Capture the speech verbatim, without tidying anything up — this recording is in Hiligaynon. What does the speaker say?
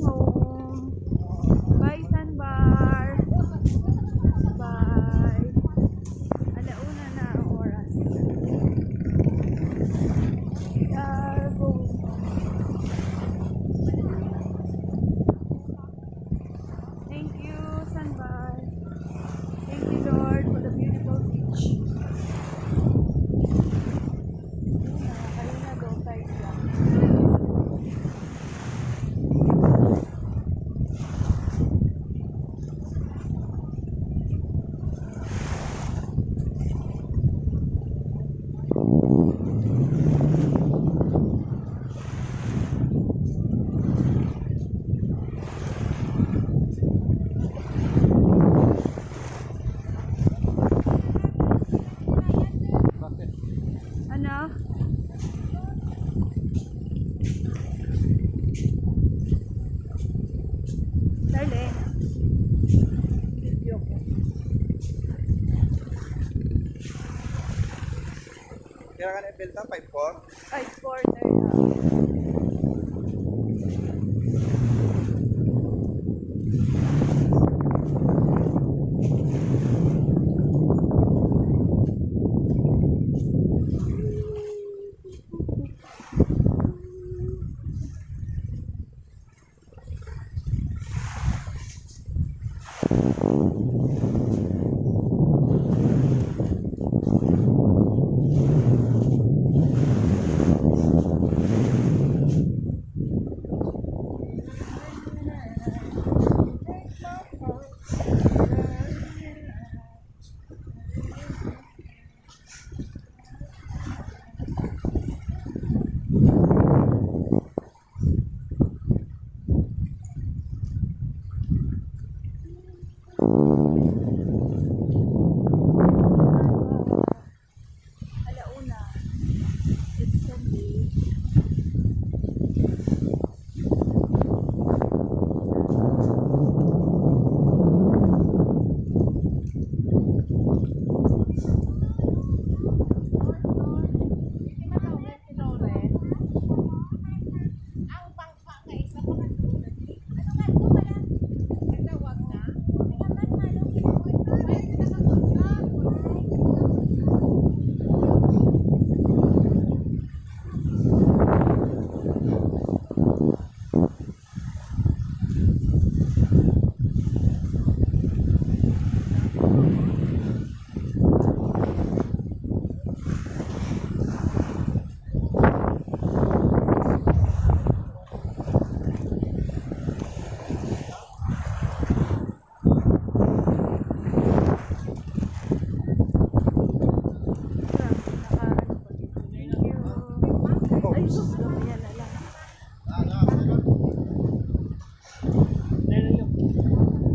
Home. Bye, Sandbar. Bye. Alauna na ang oras. We are going home. Thank you, Sandbar. Thank you, Lord, for the beautiful beach. Ayun na, ayun na, go, guys, lang. Ano? Darling. Video ko. Kaya ka na ipilta, five four? Five four, third hour.